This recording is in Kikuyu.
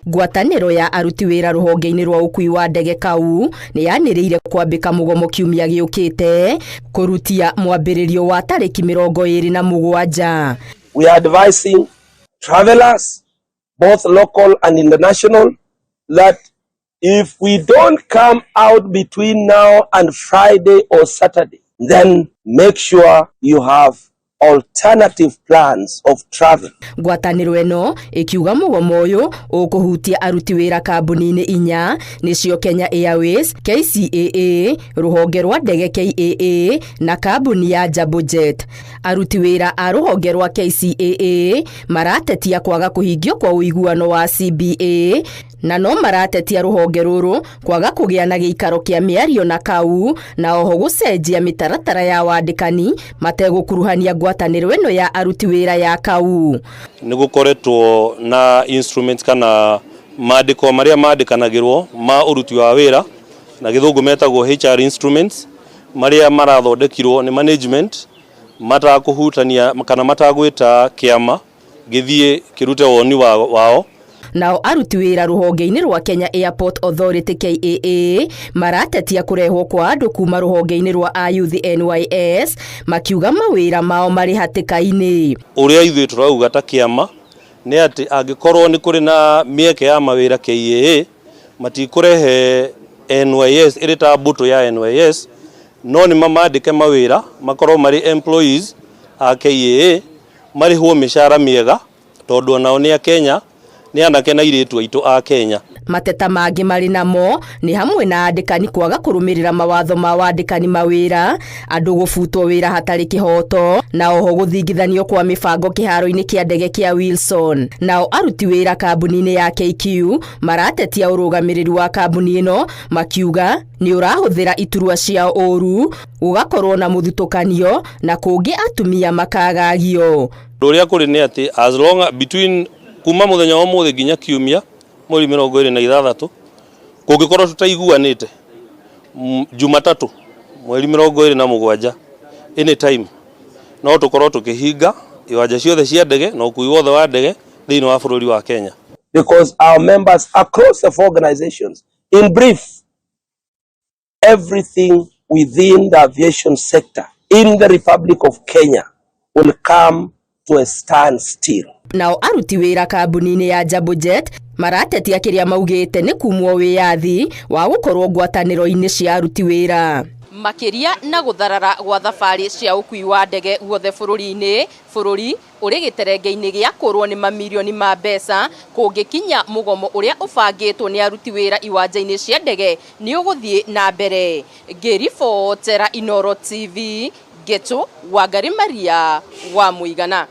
Ngwatanĩro ya aruti wĩra rũhonge-inĩ rwa ũkui wa ndege KAU nĩ yanĩrĩire kwambĩka mũgomo kiumia gĩũkĩte kũrutia mwambĩrĩrio wa tarĩki 27. We are advising travelers, both local and international, that if we don't come out between now and Friday or Saturday, then make sure you have alternative plans of travel. Ngwatanĩro ĩno ĩkiuga mũgomo ũyũ ũkũhutia aruti wĩra kambuni-inĩ inya, nĩcio Kenya Airways, KCAA, rũhonge rwa ndege KAA na kambuni ya Jambojet. Aruti wĩra a rũhonge rwa KCAA maratetia kwaga kũhingio kwa ũiguano wa CBA, na no maratetia rũhonge rũrũ kwaga kũgĩa na gĩikaro kĩa mĩario na KAU, na oho gũcenjia mĩtaratara ya wandĩkani mategũkuruhania ngwatanĩro ĩno ya aruti wĩra ya KAU. Nĩ gũkoretwo na instruments kana mandĩko marĩa mandĩkanagĩrwo ma ũruti wa wĩra, na gĩthũngũ metagwo HR instruments, marĩa marathondekirwo nĩ management matakũhutania kana matagwĩta kĩama gĩthiĩ kĩrute woni wao. Nao aruti wĩra rũhonge-inĩ rwa Kenya Airport Authority KAA maratetia kũrehwo kwa andũ kuma rũhonge-inĩ rwa ayuthi NYS, makiuga mawĩra mao marĩ hatĩka-inĩ. Ũrĩa ithuĩ tũrauga ta kĩama nĩ atĩ angĩkorwo nĩ kũrĩ na mĩeke ya mawĩra KAA, matikũrehe NYS ĩrĩ ta mbũtũ ya NYS, no nĩ mamandĩke mawĩra makorwo marĩ employees a KAA, marĩhwo mĩcara mĩega, tondũ onao nĩ a Kenya, nĩ anake na airĩtu aitũ a Kenya. Mateta mangĩ marĩ namo nĩ hamwe na andĩkani kwaga kũrũmĩrĩra mawatho ma wandĩkani mawĩra, andũ gũbutwo wĩra hatarĩ kĩhoto, na oho gũthingithanio kwa mĩbango kĩharo-inĩ kĩa ndege kĩa Wilson. Nao aruti wĩra kambuni-inĩ ya KQ maratetia ũrũgamĩrĩri wa kambuni ĩno, makiuga nĩ ũrahũthĩra iturwa ciao ũru, gũgakorwo na mũthutũkanio na kũngĩ atumia makagagio. Ũndũ ũrĩa kũrĩ nĩ atĩ as long between kuma mũthenya wa ũmũthĩ nginya kiumia mweri 26, kũngĩkorwo tũtaiguanĩte, Jumatatũ mweri 27, anytime no tũkorwo tũkĩhinga iwanja ciothe cia ndege na ũkui wothe wa ndege thĩinĩ wa bũrũri wa Kenya. Because our members across the four organizations, in brief, everything within the aviation sector in the Republic of Kenya will come to a standstill. Nao aruti wĩra kambuni-inĩ ya Jambojet maratetia kĩrĩa maugĩte nĩ kumwo wĩyathi wa gũkorwo ngwatanĩro-inĩ cia aruti wĩra. Makĩria na gũtharara gwa thabarĩ cia ũkui wa ndege guothe bũrũri-inĩ, bũrũri ũrĩ gĩterenge-inĩ gĩa kũrwo nĩ mamirioni ma mbeca kũngĩkinya mũgomo ũrĩa ũbangĩtwo nĩ aruti wĩra iwanja-inĩ cia ndege nĩ ũgũthiĩ na mbere. Ngĩribotera Inooro TV, Ngetu Wangari Maria wa Mũigana.